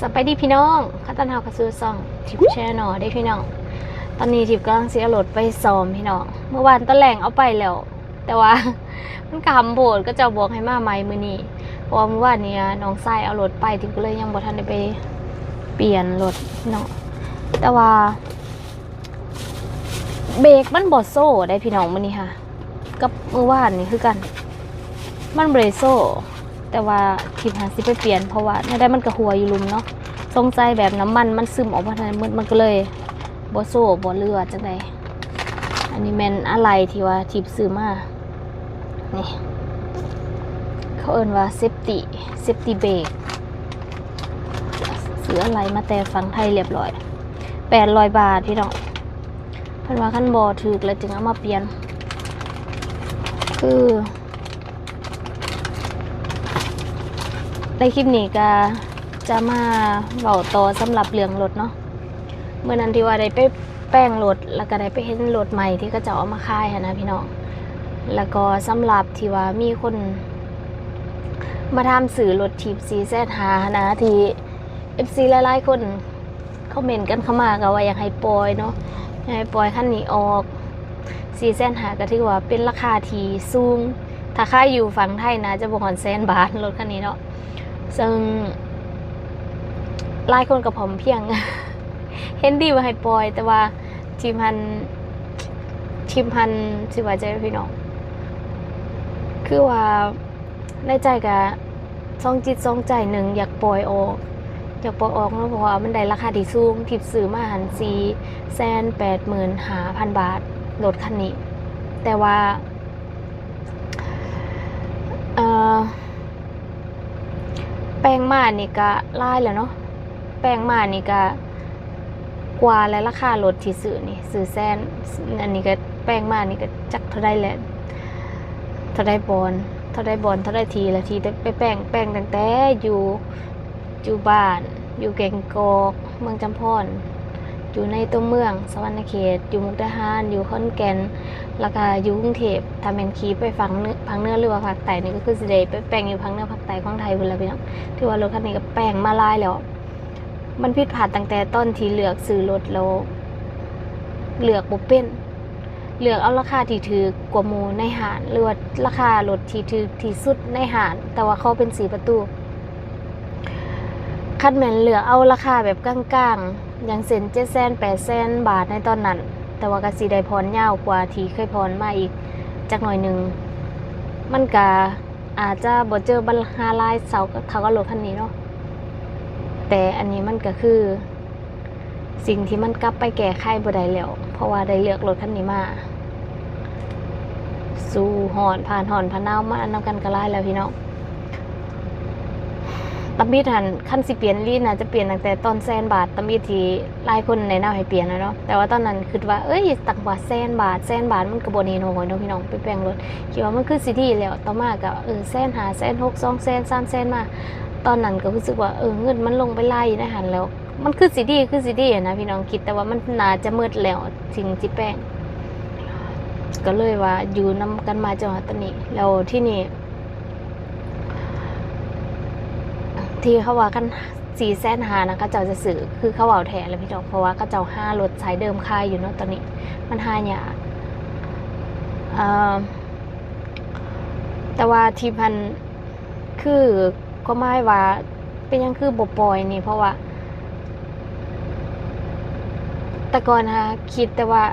ສະບາຍດີພີ່ນ້ອງ ຂໍຕ້ອນຮັບເຂົ້າສູ່ຊ່ອງທິບແຊນແນວເດີ້ພີ່ນ້ອງ. ຕອນນີ້ທິບກຳລັງຊິເອົາລົດໄປສ້ອມພີ່ນ້ອງ. ມື້ວານຕອນແລງເອົາໄປແລ້ວ ແຕ່ວ່າມັນຄ່ຳໂພດ ເຂົາເຈົ້າບອກໃຫ້ມາໃໝ່ມື້ນີ້ ເພາະວ່າມື້ວານນີ້ນ້ອງຊາຍເອົາລົດໄປ ທິບກໍເລີຍຍັງບໍ່ທັນໄດ້ໄປປ່ຽນລົດເນາະ. ແຕ່ວ່າ ເບຣກມັນບໍ່ໂຊໄດ໋ພີ່ນ້ອງ ມື້ນີ້ຫາ ກັບມື້ວານນີ້ຄືກັນ ມັນບໍ່ໄດ້ໂຊ. ແຕ່ວ່າທິບຫາຊິໄປປ່ຽນ ເພາະວ່າແນວໃດມັນກໍຮົ່ວຢູ່ລຸ່ມເນາະ ສົງໄສແບບນ້ຳມັນມັນຊຶມອອກບໍ່ທັນໝົດ ມັນກໍເລີຍບໍ່ໂຊບໍ ຫຼືວ່າຈັ່ງໃດ. ອັນນີ້ແມ່ນອາໄຫຼ່ທີ່ວ່າທິບຊື້ມາ ນີ້ ເຂົາເອີ້ນວ່າ safety safety brake ຊື້ອາໄຫຼ່ມາແຕ່ຝັ່ງໄທລຽບຮ້ອຍ ແປດຮ້ອຍບາດພີ່ນ້ອງ. ເພິ່ນວ່າຄັນບໍ່ຖືກແລ້ວຈຶ່ງເອົາມາປ່ຽນ. ຄືໃນຄລິບນີ້ກໍຈະມາເວົ້າຕໍ່ສຳລັບເລື່ອງລົດເນາະ. ມື້ນັ້ນທີ່ວ່າໄດ້ໄປແປງລົດ ແລ້ວກໍໄດ້ໄປເຫັນລົດໃໝ່ທີ່ເຂົາເຈົ້າເອົາມາຂາຍຫັ້ນນະພີ່ນ້ອງ. ແລ້ວກໍສຳລັບທີ່ວ່າມີຄົນມາຖາມຊື້ລົດຖີບສີ່ແສນຫ້າຫັ້ນນະ ທີ່ເອັຟຊີຫຼາຍໆຄົນຄອມເມັນກັນເຂົ້າມາ ກໍວ່າຢາກໃຫ້ປ່ອຍເນາະ ຢາກໃຫ້ປ່ອຍຄັນນີ້ອອກ. ສີ່ແສນຫ້າກໍຖືວ່າເປັນລາຄາທີ່ສູງ ຖ້າຂາຍຢູ່ຝັ່ງໄທໜ້າຈະບໍ່ຮອດແສນບາດ ລົດຄັນນີ້ເນາະ. ເຊິ່ງຫຼາຍຄົນກໍພ້ອມພຽງ ເຫັນດີວ່າໃຫ້ປ່ອຍ ແຕ່ວ່າທີມຫັ້ນ ທີມຫັ້ນ ຊິວ່າຈັ່ງໃດພີ່ນ້ອງ ຄືວ່າໃນໃຈກໍສອງຈິດສອງໃຈ ໜຶ່ງ ຢາກປ່ອຍອອກ ຢາກປ່ອຍອອກເນາະ ເພາະວ່າມັນໄດ້ລາຄາທີ່ສູງ. ທີ່ຊື້ມາຫັ້ນ ສີ່ແສນແປດໝື່ນຫ້າພັນບາດ ລົດຄັນນີ້ ແຕ່ວ່າ ເອີ ແປງມານີ້ກະຫຼາຍແລ້ວເນາະ ແປງມານີ້ກະກວ່າແລ້ວ ລາຄາລົດທີ່ຊື້ນີ້ ຊື້ແສນ ອັນນີ້ກະແປງມານີ້ກະຈັກເທົ່າໃດແຫຼະ ເທົ່າໃດບອນ ເທົ່າໃດບອນ ເທົ່າໃດທີ່ລະ ທີ່ໄດ້ໄປແປງ ແປງຕັ້ງແຕ່ຢູ່ ຢູ່ບ້ານ ຢູ່ແກ້ງກອກ ເມືອງຈຳພອນ ຢູ່ໃນຕົວເມືອງສະຫວັນນະເຂດ ຢູ່ມຸກດາຫານ ຢູ່ຂອນແກ່ນ ແລ້ວກະຢູ່ກຸງເທບ. ຖ້າແມ່ນຂີ່ໄປຝັ່ງເໜືອ ພາກເໜືອ ຫຼືວ່າພາກໃຕ້ນີ້ ກໍຄືຊິໄດ້ໄປແປງຢູ່ພາກເໜືອພາກໃຕ້ຂອງໄທພຸ້ນລະພີ່ນ້ອງ. ຖືວ່າລົດຄັນນີ້ກໍແປງມາຫຼາຍແລ້ວ ມັນຜິດພາດຕັ້ງແຕ່ຕອນທີ່ເລືອກຊື້ລົດແລ້ວ ເລືອກບໍ່ເປັນ ເລືອກເອົາລາຄາທີ່ຖືກກວ່າໝູ່ໃນຮ້ານ ຫຼືວ່າລາຄາລົດທີ່ຖືກທີ່ສຸດໃນຮ້ານ ແຕ່ວ່າຂໍເປັນສີ່ປະຕູ. ຄັນແມ່ນເລືອກເອົາລາຄາແບບກາງໆ ຢ່າງເຊັ່ນ ເຈັດແສນ ແປດແສນບາດໃນຕອນນັ້ນ ແຕ່ວ່າກໍຊິໄດ້ຜ່ອນຍາວກວ່າທີ່ເຄີຍຜ່ອນມາອີກຈັກໜ້ອຍໜຶ່ງ ມັນກະອາດຈະບໍ່ເຈີບັນຫາຫຼາຍເທົ່າ ເທົ່າກັບລົດຄັນນີ້ເນາະ. ແຕ່ອັນນີ້ມັນກະຄື ສິ່ງທີ່ມັນກັບໄປແກ້ໄຂບໍ່ໄດ້ແລ້ວ ເພາະວ່າໄດ້ເລືອກລົດຄັນນີ້ມາ ສູ້ຮ້ອນ ຜ່ານຮ້ອນຜ່ານໜາວມານຳກັນກໍຫຼາຍແລ້ວພີ່ນ້ອງ. ຕຳອິດຫັ້ນ ຄັນຊິປ່ຽນອີ່ຫຼີ ໜ້າຈະປ່ຽນຕັ້ງແຕ່ຕອນແສນບາດ ຕຳອິດທີ່ຫຼາຍຄົນແນະນຳໃຫ້ປ່ຽນນະເນາະ. ແຕ່ວ່າຕອນນັ້ນຄິດວ່າ ເອີຍ ຕັ້ງວ່າແສນບາດ ແສນບາດມັນກໍບໍ່ແນ່ນອນເນາະພີ່ນ້ອງ ໄປແປງລົດ ຄິດວ່າມັນຄືຊິດີແລ້ວ. ຕໍ່ມາກໍ ເອີ ແສນຫ້າ ແສນຫົກ ສອງແສນ ສາມແສນມາ ຕອນນັ້ນກໍຮູ້ສຶກວ່າ ເອີ ເງິນມັນລົງໄປຫຼາຍຢູ່ໃນຫັ້ນແລ້ວ ມັນຄືຊິດີ ຄືຊິດີຫັ້ນນະພີ່ນ້ອງ ຄິດແຕ່ວ່າມັນໜ້າຈະໝົດແລ້ວ ສິ່ງທີ່ແປງ ກໍເລີຍວ່າຢູ່ນຳກັນມາຈົນຮອດຕອນນີ້. ແລ້ວທີນີ້ ທີ່ເຂົາວ່າຄັນສີ່ແສນຫ້ານະ ເຂົາເຈົ້າຈະຊື້ ຄືເຂົາເວົ້າແທ້ແຫຼະພີ່ນ້ອງ ເພາະວ່າເຂົາເຈົ້າຫາລົດສາຍເດີມຂາຍຢູ່ເນາະ ຕອນນີ້ມັນຫາຍາກ. ເອີ ແຕ່ວ່າທີ່ພັນ ຄືຄວາມໝາຍວ່າເປັນຫຍັງຄືບໍ່ປ່ອຍນີ້ ເພາະວ່າແຕ່ກ່ອນຫາຄິດແຕ່ວ່າ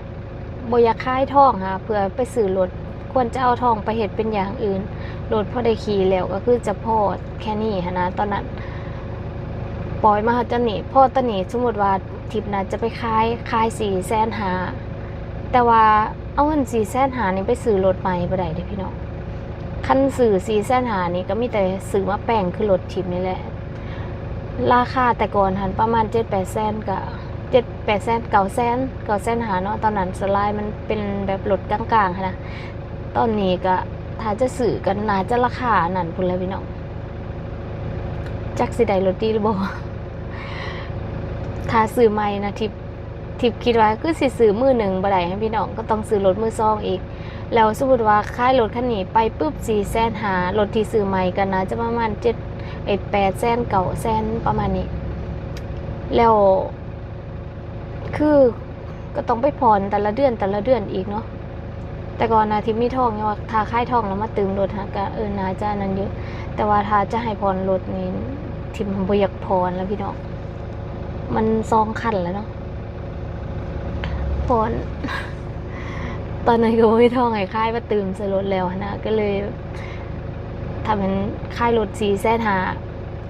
ບໍ່ຢາກຂາຍທອງຫາເພື່ອໄປຊື້ລົດ ຄວນຈະເອົາທອງໄປເຮັດເປັນຢ່າງອື່ນ ລົດພໍໄດ້ຂີ່ແລ້ວກໍຄືຈະພໍແຄ່ນີ້ຫັ້ນນະ. ຕອນນັ້ນປ່ອຍມາຮອດຕອນນີ້ ພໍຕອນນີ້ສົມມຸດວ່າທິບນະຈະໄປຂາຍ ຂາຍສີ່ແສນຫ້າ ແຕ່ວ່າເອົາເງິນສີ່ແສນຫ້ານີ້ໄປຊື້ລົດໃໝ່ບໍ່ໄດ້ເດ້ພີ່ນ້ອງ. ຄັນຊື້ສີ່ແສນຫ້ານີ້ກໍມີແຕ່ຊື້ມາແປງຄືລົດທິບນີ້ແຫຼະ. ລາຄາແຕ່ກ່ອນຫັ້ນປະມານເຈັດແປດແສນ ກໍເຈັດແປດແສນ ເກົ້າແສນ ເກົ້າແສນຫ້າເນາະ ຕອນນັ້ນສ່ວນຫຼາຍມັນເປັນແບບລົດກາງໆຫັ້ນນະ. ຕອນນີ້ກໍຖ້າຈະຊື້ກໍໜ້າຈະລາຄານັ້ນພຸ້ນແຫຼະພີ່ນ້ອງ. ຈັກຊິໄດ້ລົດດີຫຼືບໍ່ ຖ້າຊື້ໃໝ່ນະ ທິບ ທິບຄິດວ່າຄືຊິຊື້ມືໜຶ່ງບໍ່ໄດ້ໃຫ້ພີ່ນ້ອງ ກໍຕ້ອງຊື້ລົດມືສອງອີກ. ແລ້ວສົມມຸດວ່າຂາຍລົດຄັນນີ້ໄປປຶບ ສີ່ແສນຫ້າ ລົດທີ່ຊື້ໃໝ່ກໍໜ້າຈະປະມານເຈັດ ເອີ ແປດແສນ ເກົ້າແສນ ປະມານນີ້. ແລ້ວຄືກໍຕ້ອງໄປຜ່ອນແຕ່ລະເດືອນ ແຕ່ລະເດືອນອີກເນາະ. ແຕ່ກ່ອນນະທີ່ມີທອງ ຍັງວ່າຖ້າຂາຍທອງແລ້ວມາຕື່ມລົດຫັ້ນ ກໍ ເອີ ໜ້າຈະນັ້ນຢູ່. ແຕ່ວ່າຖ້າຈະໃຫ້ຜ່ອນລົດນີ້ ທິບບໍ່ຢາກຜ່ອນແລ້ວພີ່ນ້ອງ, ມັນສອງຄັນແລ້ວເນາະ ຜ່ອນ. ຕອນນັ້ນກໍບໍ່ມີທອງໃຫ້ຂາຍມາຕື່ມໃສ່ລົດແລ້ວຫັ້ນນະ, ກໍເລີຍ ຖ້າແມ່ນຂາຍລົດສີ່ແສນຫ້າ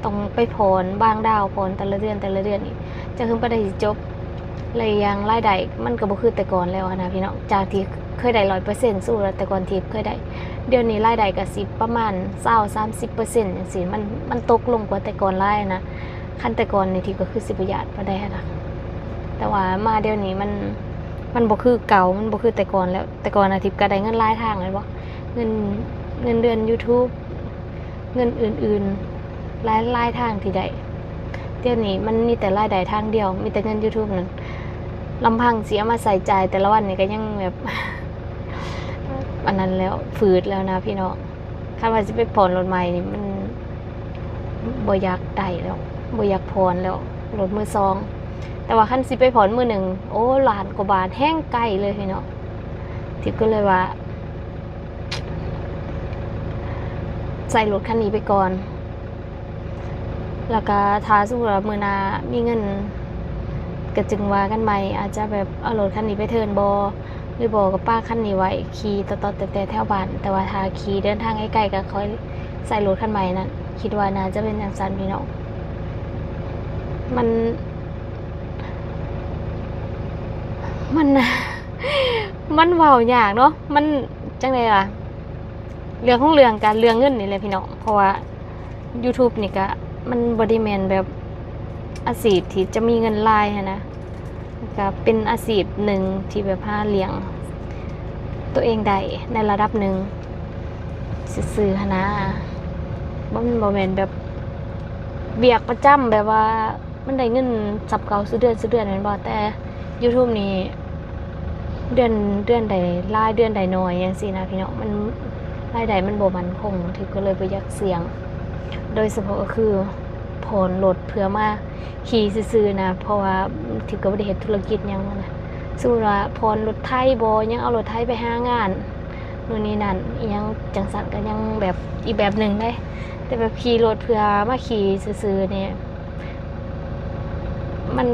ຕ້ອງໄປຜ່ອນບາງດາວ ຜ່ອນແຕ່ລະເດືອນ ແຕ່ລະເດືອນນີ້ ຈັ່ງຄືປານໃດຊິຈົບ. ແລະອີກຢ່າງລາຍໄດ້ມັນກໍບໍ່ຄືແຕ່ກ່ອນແລ້ວຫັ້ນນະພີ່ນ້ອງ, ຈາກທີ່ເຄີຍໄດ້ຮ້ອຍເປີເຊັນ ສົມມຸດວ່າແຕ່ກ່ອນທີ່ເຄີຍໄດ້, ດຽວນີ້ລາຍໄດ້ກໍຊິປະມານຊາວ ສາມສິບເປີເຊັນ ຈັ່ງຊີ້. ມັນ ມັນຕົກລົງກວ່າແຕ່ກ່ອນຫຼາຍຫັ້ນນະ. ຄັນແຕ່ກ່ອນນີ້ ທິບກໍຄືຊິບໍ່ຢ້ານປານໃດຫັ້ນນະ, ແຕ່ວ່າມາດຽວນີ້ມັນ ມັນບໍ່ຄືເກົ່າ ມັນບໍ່ຄືແຕ່ກ່ອນແລ້ວ. ແຕ່ກ່ອນນະ ທິບກໍໄດ້ເງິນຫຼາຍທາງແມ່ນບໍ່, ເງິນ ເງິນເດືອນ YouTube ເງິນອື່ນໆ ຫຼາຍໆທາງທີ່ໄດ້. ດຽວນີ້ມັນມີແຕ່ລາຍໄດ້ທາງດຽວ ມີແຕ່ເງິນ YouTube ນັ້ນ. ລຳພັງຊິເອົາມາໃຊ້ຈ່າຍແຕ່ລະວັນນີ້ກໍຍັງແບບ ອັນນັ້ນແລ້ວ ຝືດແລ້ວນະພີ່ນ້ອງ. ຄັນວ່າຊິໄປຜ່ອນລົດໃໝ່ນີ້ ມັນບໍ່ຢາກໄດ້ແລ້ວ ບໍ່ຢາກຜ່ອນແລ້ວ ລົດມືສອງ. ແຕ່ວ່າຄັນຊິໄປຜ່ອນມືໜຶ່ງ ໂອ້ ລ້ານກວ່າບາດ ແຮງໄກເລີຍພີ່ນ້ອງ. ທິບກໍເລີຍວ່າ ໃຊ້ລົດຄັນນີ້ໄປກ່ອນ ແລ້ວກໍຖ້າສົມມຸດວ່າມື້ໜ້າມີເງິນ ກໍຈຶ່ງວ່າກັນໃໝ່, ອາດຈະແບບເອົາລົດຄັນນີ້ໄປເທີນບໍ່ ຫຼືບໍ່ກໍປະຄັນນີ້ໄວ້ຂີ່ຕອດໆແຕ່ໆແຖວບ້ານ. ແຕ່ວ່າຖ້າຂີ່ເດີນທາງໄກໆ ກໍຄ່ອຍໃຊ້ລົດຄັນໃໝ່ນັ້ນ, ຄິດວ່າໜ້າຈະເປັນຈັ່ງຊັ້ນພີ່ນ້ອງ. ມັນ ມັນ ມັນເວົ້າຍາກເນາະ, ມັນຈັ່ງໃດລະ ເລື່ອງຂອງເລື່ອງກະເລື່ອງເງິນນີ້ແຫຼະພີ່ນ້ອງ. ເພາະວ່າ YouTube ນີ້ກະ ມັນບໍ່ໄດ້ແມ່ນແບບອາຊີບທີ່ຈະມີເງິນຫຼາຍຫັ້ນນະ, ກະເປັນອາຊີບໜຶ່ງທີ່ແບບຫາລ້ຽງຕົວເອງໄດ້ໃນລະດັບໜຶ່ງຊື່ໆຫັ້ນນະ. ບໍ່ ມັນບໍ່ແມ່ນແບບວຽກປະຈຳ ແບບວ່າ ມັນໄດ້ເງິນສ່ຳເກົ່າສູ່ເດືອນສູ່ເດືອນແມ່ນບໍ່? ແຕ່ YouTube ນີ້ ເດືອນ ເດືອນໄດ້ຫຼາຍ ເດືອນໄດ້ໜ້ອຍ ຈັ່ງຊີ້ນະພີ່ນ້ອງ. ມັນ ລາຍໄດ້ມັນບໍ່ໝັ້ນຄົງ, ທິບກໍເລີຍບໍ່ຢາກສ່ຽງ. ໂດຍສະເພາະກໍຄືຜ່ອນລົດເພື່ອມາຂີ່ຊື່ໆນະ, ເພາະວ່າທິບກໍບໍ່ໄດ້ເຮັດທຸລະກິດຫຍັງນະ. ສົມມຸດວ່າຜ່ອນລົດໄຖບໍ ຍັງເອົາລົດໄຖໄປຫາງານ ໂນ່ນນີ້ນັ້ນ ອີ່ຫຍັງຈັ່ງຊັ້ນ ກໍຍັງແບບອີກແບບໜຶ່ງເດ້. ແຕ່ແບບຂີ່ລົດເພື່ອມາຂີ່ຊື່ໆນີ້ ມັນ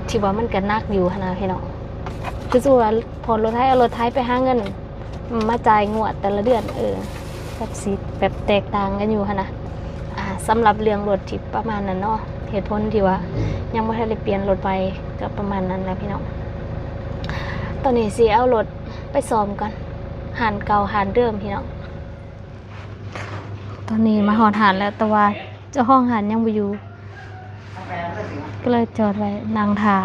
ທີ່ວ່າມັນກໍໜັກຢູ່ຫັ້ນນະພີ່ນ້ອງ. ຄືສົມມຸດວ່າຜ່ອນລົດໄຖ ເອົາລົດໄຖໄປຫາເງິນມາຈ່າຍງວດແຕ່ລະເດືອນ ເອີ ແບບຊິແບບແຕກຕ່າງກັນຢູ່ຫັ້ນນະ. ອ່າ ສຳລັບເລື່ອງລົດທີ່ປະມານນັ້ນເນາະ, ເຫດຜົນທີ່ວ່າຍັງບໍ່ທັນໄດ້ປ່ຽນລົດໃໝ່ກໍປະມານນັ້ນແຫຼະພີ່ນ້ອງ. ຕອນນີ້ຊິເອົາລົດໄປສ້ອມກ່ອນ ຮ້ານເກົ່າຮ້ານເດີມພີ່ນ້ອງ. ຕອນນີ້ມາຮອດຮ້ານແລ້ວ ແຕ່ວ່າເຈົ້າຂອງຮ້ານຍັງບໍ່ຢູ່ ກໍເລີຍຈອດໄວ້ນັ່ງຖ້າ.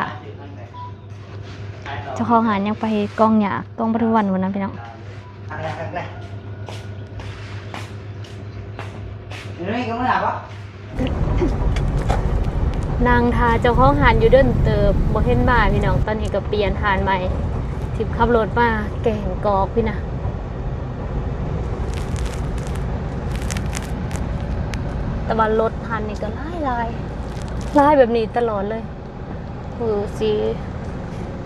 ເຈົ້າຂອງຮ້ານຍັງໄປກອງຫຍ້າກອງປະທຸມວັນພຸ້ນນະພີ່ນ້ອງ. ນັ່ງຖ້າເຈົ້າຂອງຮ້ານຢູ່ດົນເຕີບ ບໍ່ເຫັນມາພີ່ນ້ອງ. ຕອນນີ້ກໍປ່ຽນຮ້ານໃໝ່ ທິບຂັບລົດມາແກ້ງກອກພີ້ນະ. ແຕ່ວ່າລົດຫັ້ນນີ້ກໍຫຼາຍໆ ຫຼາຍແບບນີ້ຕະຫຼອດເລີຍ. ຄືຊິ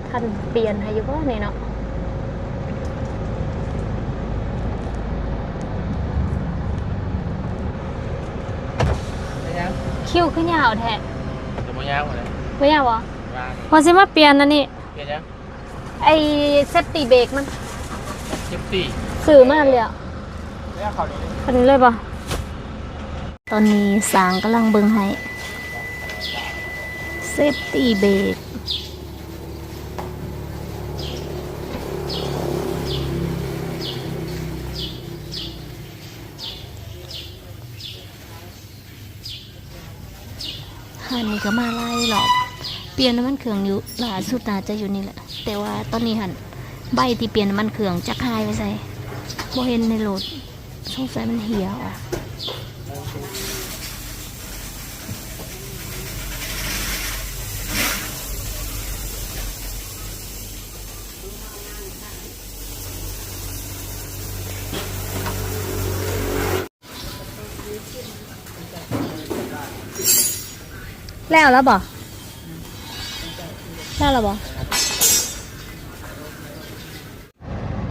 ທັນປ່ຽນໃຫ້ຢູ່ບໍ່ນີ້ເນາະ? ເປັນຫຍັງ? ຄິວຄືຍາວແທ້. ຈະບໍ່ຍາວບໍ່ໄດ້. ບໍ່ຍາວບໍ່? ວ່າ ພໍຊິມາປ່ຽນອັນນີ້. ປ່ຽນຫຍັງ? ໄອ້ເຊຟຕີ້ເບຣກມັນ ເຊຟຕີ້ ຊື້ມາແລ້ວ ແລ້ວເຂົານີ້ ອັນນີ້ເລີຍບໍ່? ຕອນນີ້ຊ່າງກຳລັງເບິ່ງໃຫ້ ເຊຟຕີ້ເບຣກ. ຮ້ານນີ້ກໍມາຫຼາຍຮອບ ປ່ຽນນ້ຳມັນເຄື່ອງຢູ່ ຫຼ້າສຸດໜ້າຈະຢູ່ນີ້ແຫຼະ. ແຕ່ວ່າຕອນນີ້ຫັ້ນ ໃບທີ່ປ່ຽນນ້ຳມັນເຄື່ອງຈັກຫາຍໄປໃສ ບໍ່ເຫັນໃນລົດ ສົງໄສມັນເຫ່ຍອອກ. ແລ້ວລະບໍ່? ແລ້ວລະບໍ່?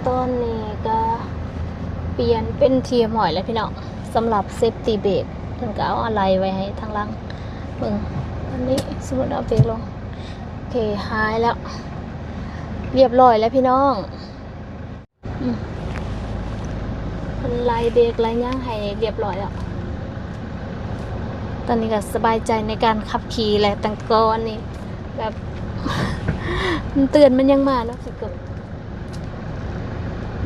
ຕອນນີ້ກໍປ່ຽນເປັນທີ່ຮຽບຮ້ອຍແລ້ວພີ່ນ້ອງ. ສຳລັບ safety brake ເພິ່ນກໍເອົາອາໄຫຼ່ໄວ້ໃຫ້ທາງຫຼັງເບິ່ງ. ຕອນນີ້ສົມມຸດເອົາເບຣກລົງ. ໂອເຄ ຫາຍແລ້ວ ຮຽບຮ້ອຍແລ້ວພີ່ນ້ອງ. ອືມ ເພິ່ນໄລ່ເບຣກໄລ່ຫຍັງໃຫ້ຮຽບຮ້ອຍແລ້ວ. ຕອນນີ້ກໍສະບາຍໃຈໃນການຂັບຂີ່ແຫຼະ. ຕັ້ງແຕ່ກ່ອນນີ້ແບບ ມັນເຕືອນມັນຍັງມາເນາະ ຊິເກີດ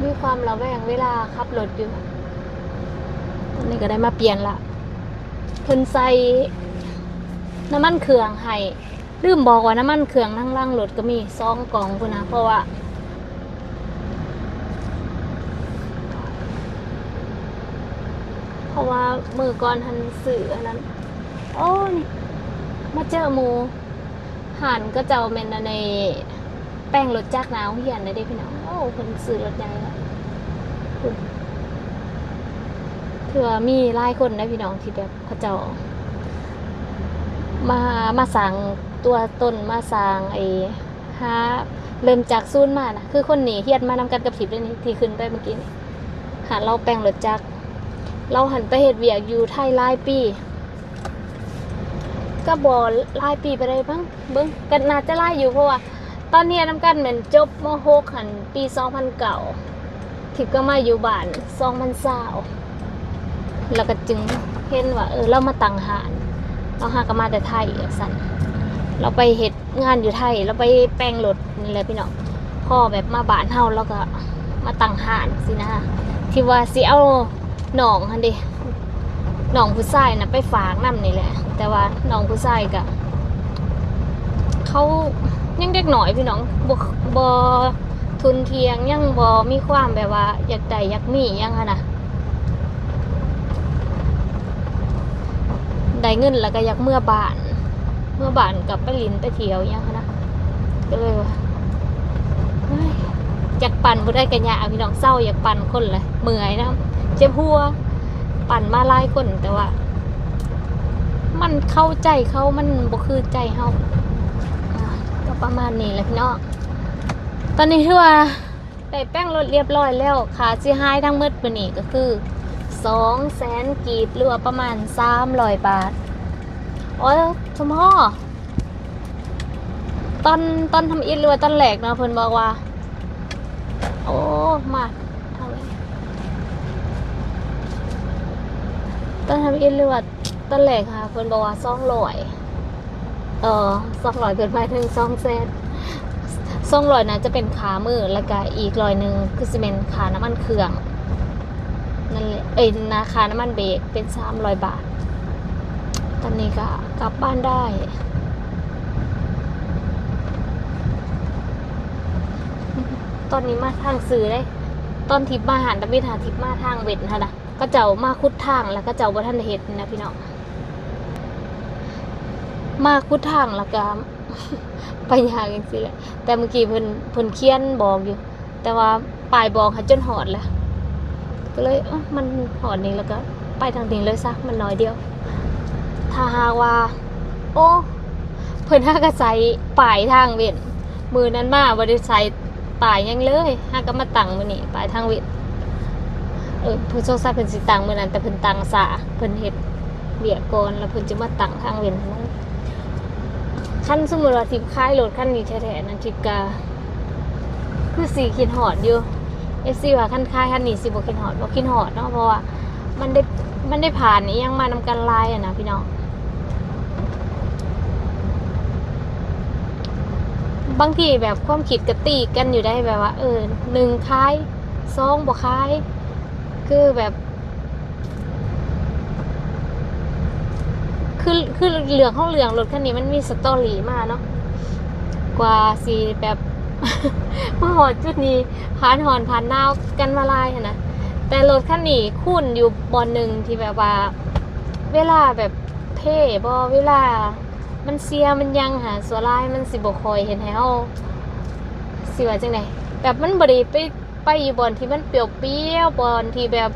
ມີຄວາມລະແວງເວລາຂັບລົດຢູ່. ຕອນນີ້ກໍໄດ້ມາປ່ຽນລະ ເພິ່ນໃສ່ນ້ຳມັນເຄື່ອງໃຫ້. ລືມບອກວ່ານ້ຳມັນເຄື່ອງທາງຫຼັງລົດກໍມີສອງກ່ອງພຸ້ນນະ ເພາະວ່າ ເພາະວ່າມື້ກ່ອນຫັ້ນຊື້ອັນນັ້ນ ໂອ້ ນີ້ມາເຈີໝູ່ ຮ້ານເຂົາເຈົ້າແມ່ນອັນນີ້ ແປງລົດຈັກໜ້າໂຮງຮຽນເດ້ພີ່ນ້ອງ. ໂອ້ ເພິ່ນຊື້ລົດໃຫຍ່ແລ້ວ ຖືວ່າມີຫຼາຍຄົນເດ້ພີ່ນ້ອງ ທີ່ແບບ ເຂົາເຈົ້າມາ ມາສ້າງຕົວຕົນ ມາສ້າງໄອ້ ຫາເລີ່ມຈາກສູນມານະ. ຄືຄົນນີ້ຮຽນມານຳກັນກັບທິບເດ້ນີ້ ທີ່ຂຶ້ນໄປເມື່ອກີ້ນີ້ ຫາລາວແປງລົດຈັກ. ລາວຫັ້ນໄປເຮັດວຽກຢູ່ໄທຫຼາຍປີ ກໍບໍ່ຫຼາຍປີປານໃດເບິ່ງ ເບິ່ງ ກໍໜ້າຈະຫຼາຍຢູ່ ເພາະວ່າ ຕອນຮຽນນຳກັນແມ່ນຈົບ ມໍຫົກ ຫັ້ນ ປີສອງພັນເກົ້າ ທິບກໍມາຢູ່ບ້ານສອງພັນຊາວ ແລ້ວກໍຈຶ່ງເຫັນວ່າ ເອີ ລາວມາຕັ້ງຮ້ານ ລາວຫາກໍມາແຕ່ໄທ ວ່າຊັ້ນ. ລາວໄປເຮັດງານຢູ່ໄທ ລາວໄປແປງລົດນີ້ແຫຼະພີ່ນ້ອງ. ພໍແບບມາບ້ານເຮົາ ລາວກໍມາຕັ້ງຮ້ານຊີ້ນະ ທີ່ວ່າຊິເອົາ ນ້ອງຫັ້ນເດ ນ້ອງຜູ້ຊາຍນະໄປຝາກນຳນີ້ແຫຼະ ແຕ່ວ່ານ້ອງຜູ້ຊາຍກະ ເຂົາຍັງເດັກນ້ອຍພີ່ນ້ອງ ບໍ່ ບໍ່ທຸ່ນທ່ຽງ ຍັງບໍ່ມີຄວາມແບບວ່າຢາກໄດ້ຢາກມີຫຍັງຫັ້ນນະ. ໄດ້ເງິນແລ້ວກໍຢາກເມືອບ້ານ ເມືອບ້ານກໍໄປຫຼິ້ນໄປທ່ຽວຫຍັງຫັ້ນນະ. ກໍເລີຍວ່າ ໂອ້ຍ ຢາກປັ່ນຜູ້ໃດກໍຍາກພີ່ນ້ອງ ເຊົາຢາກປັ່ນຄົນແຫຼະ ເມື່ອຍນຳ ເຈັບຫົວ. ປັ່ນມາຫຼາຍຄົນ ແຕ່ວ່າມັນເຂົ້າໃຈເຂົາ ມັນບໍ່ຄືໃຈເຮົາ. ອ່າ ກໍປະມານນີ້ແຫຼະພີ່ນ້ອງ. ຕອນນີ້ຖືວ່າໄດ້ແປງລົດລຽບຮ້ອຍແລ້ວ ຄ່າເສຍຫາຍທັງໝົດມື້ນີ້ກໍຄືສອງແສນກີບ ຫຼືວ່າປະມານສາມຮ້ອຍບາດ. ໂອ້ຍ ສົມພໍ ຕອນ ຕອນທຳອິດ ຫຼືວ່າຕອນແລກເນາະ ເພິ່ນບອກວ່າ ໂອ້ ມາທາງນີ້ ຕອນທຳອິດ ຫຼືວ່າຕອນແລກຫາ ເພິ່ນບອກວ່າສອງຮ້ອຍ ເອີ ສອງຮ້ອຍ ເພິ່ນໝາຍເຖິງສອງແສນ. ສອງຮ້ອຍ ໜ້າຈະເປັນຄ່າມື້ ແລ້ວກະອີກຮ້ອຍໜຶ່ງ ຄືຊິແມ່ນຄ່ານ້ຳມັນເຄື່ອງ ນັ້ນແຫຼະ ເອີຍ ນະ ຄ່ານ້ຳມັນເບຣກເປັນສາມຮ້ອຍບາດ. ຕອນນີ້ກໍກັບບ້ານໄດ້. ຕອນນີ້ມາທາງຊື່ເດ້. ຕອນທີ່ມາຫານຕາມິດຫາ ທີ່ມາທາງເວັນຫັ້ນນະ ເຂົາເຈົ້າມາຂຸດທາງ ແລ້ວເຂົາເຈົ້າບໍ່ທັນໄດ້ເຮັດນະພີ່ນ້ອງ. ມາຂຸດທາງ ແລ້ວກໍໄປຍາກຈັ່ງຊີ້ແຫຼະ. ແຕ່ເມື່ອກີ້ເພິ່ນ ເພິ່ນຂຽນບອກຢູ່ ແຕ່ວ່າປ້າຍບອກໃຫ້ຈົນຮອດແລ້ວ ກໍເລີຍ ເອີ ມັນຮອດນີ້ແລ້ວກໍໄປທາງນີ້ເລີຍຊະ ມັນໜ້ອຍດຽວ. ຖ້າຫາກວ່າ ໂອ້ ເພິ່ນຫາກໍໃສ່ປ້າຍທາງເວັ້ນ ມື້ນັ້ນມາບໍ່ໄດ້ໃສ່ປ້າຍຫຍັງເລີຍ ຫາກໍມາຕັ້ງມື້ນີ້ ປ້າຍທາງເວັ້ນ. ເອີ ເພິ່ນສົງໄສເພິ່ນຊິຕັ້ງມື້ນັ້ນ ແຕ່ເພິ່ນຕັ້ງຊ້າ ເພິ່ນເຮັດວຽກກ່ອນ ແລ້ວເພິ່ນຈຶ່ງມາຕັ້ງທາງເວັ້ນໃຫ້. ຄັນສົມມຸດວ່າທິບຂາຍລົດຄັນນີ້ແທ້ໆນັ້ນ ທິບກະຄືຊິຄິດຮອດຢູ່. ເອັຟຊີ ວ່າຄັນຂາຍຄັນນີ້ຊິບໍ່ຄິດຮອດ ບໍ່ຄິດຮອດເນາະ ເພາະວ່າມັນໄດ້ ມັນໄດ້ຜ່ານອີ່ຫຍັງມານຳກັນຫຼາຍຫັ້ນນະພີ່ນ້ອງ. ບາງທີແບບຄວາມຄິດກະຕີກັນຢູ່ໄດ໋ ແບບວ່າ ເອີ ໜຶ່ງຂາຍ ສອງບໍ່ຂາຍ ຄືແບບ ຄື ຄືເລື່ອງຂອງເລື່ອງ ລົດຄັນນີ້ມັນມີສະຕໍຣີມາເນາະ ກວ່າຊິແບບ ມາຮອດຈຸດນີ້ ຜ່ານຮ້ອນຜ່ານໜາວກັນມາຫຼາຍຫັ້ນນະ. ແຕ່ລົດຄັນນີ້ຄູນຢູ່ບ່ອນໜຶ່ງທີ່ແບບວ່າ ເວລາແບບເພບໍ ເວລາມັນເສຍມັນຫຍັງຫາ ສ່ວນຫຼາຍມັນຊິບໍ່ຄ່ອຍເຮັດໃຫ້ເຮົາ ຊິວ່າຈັ່ງໃດ ແບບມັນບໍ່ໄດ້ໄປ ໄປຢູ່ບ່ອນທີ່ມັນປຽວໆ ບ່ອນທີ່ແບບ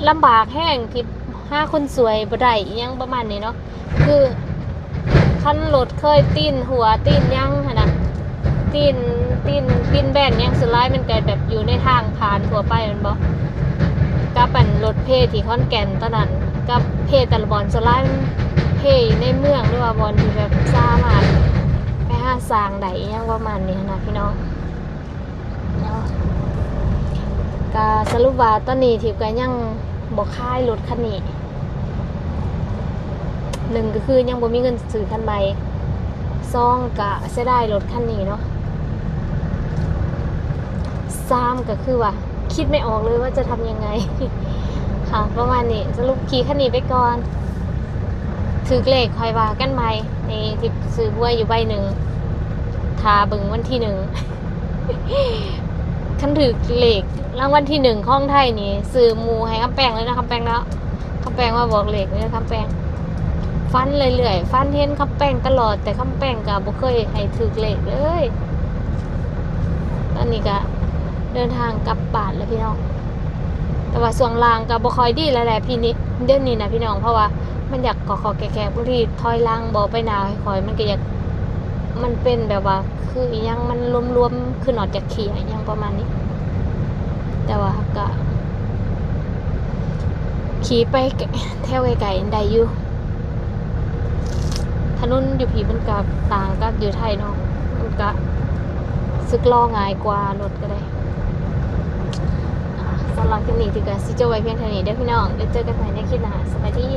ລຳບາກແຮງ ທີ່ຫາຄົນຊ່ວຍບໍ່ໄດ້ ອີ່ຫຍັງປະມານນີ້ເນາະ. ຄື ຄັນລົດເຄີຍຕີນຫົວຕີນຫຍັງຫັ້ນນະ ຕີນ ຕີນ ຕີນແບນຫຍັງ ສ່ວນຫຼາຍມັນກະແບບຢູ່ໃນທາງຜ່ານທົ່ວໄປແມ່ນບໍ່? ກັບອັນລົດເພທີ່ຂອນແກ່ນຕອນນັ້ນ ກັບເພແຕ່ລະບ່ອນ ສ່ວນຫຼາຍມັນເພຢູ່ໃນເມືອງ ຫຼືວ່າບ່ອນທີ່ແບບສາມາດໄປຫາສ້າງໄດ້ ອີ່ຫຍັງປະມານນີ້ຫັ້ນນະພີ່ນ້ອງ. ເນາະ ກະສະຫຼຸບວ່າຕອນນີ້ທິບກະຍັງບໍ່ຂາຍລົດຄັນນີ້ ໜຶ່ງກະຄືຍັງບໍ່ມີເງິນຊື້ຄັນໃໝ່ ສອງກະເສຍດາຍລົດຄັນນີ້ເນາະ ສາມກະຄືວ່າຄິດໄມ່ອອກເລີຍວ່າຈະທຳຍັງໄງ ຄ່ະ ປະມານນີ້ ສະຫຼຸບຂີ່ຄັນນີ້ໄປກ່ອນ ຖືກເລກຄ່ອຍວ່າກັນໃໝ່ ນີ້ທິບຊື້ຫວຍຢູ່ໃບໜຶ່ງ ຖ້າເບິ່ງວັນທີໜຶ່ງ ຄັນຖືກເລກລາງວັນທີໜຶ່ງຂອງໄທນີ້ ຊື້ໝູ່ໃຫ້ຄຳແປງເລີຍເນາະ ຄຳແປງເນາະ ຄຳແປງມາບອກເລກເດີ ຄຳແປງ ຝັນເລື້ອຍໆ ຝັນເຫັນຄຳແປງຕະຫຼອດ ແຕ່ຄຳແປງກະບໍ່ເຄີຍໃຫ້ຖືກເລກເລີຍ. ຕອນນີ້ກະເດີນທາງກັບບ້ານແລ້ວພີ່ນ້ອງ ແຕ່ວ່າຊ່ວງລ່າງກະບໍ່ຄ່ອຍດີແລ້ວແຫຼະ ພີ່ນີ້ ດຽວນີ້ນະພີ່ນ້ອງ ເພາະວ່າມັນຢາກກໍໆແກະໆ ບາງທີຖອຍຫຼັງບໍ່ໄປໜ້າຄ່ອຍໆ ມັນກະຢາກ ມັນເປັນແບບວ່າ ຄືອີ່ຫຍັງມັນລວມໆ ຄືນອກຈາກເຄຍ ອີ່ຫຍັງປະມານນີ້ ແຕ່ວ່າກະຂີ່ໄປແຖວໄກໆໄດ້ຢູ່ ຖະໜົນຢູ່ພີ້ມັນກະຕ່າງກັບຢູ່ໄທເນາະ ມັນກະສຶກລໍ້ງ່າຍກວ່າ ລົດກະໄດ້. ສຳລັບຄລິບນີ້ຖືກະຊິຈົບໄວ້ພຽງເທົ່ານີ້ເດີພີ່ນ້ອງ ແລ້ວເຈີກັນໃໝ່ໃນຄລິບໜ້າ ສະບາຍດີ.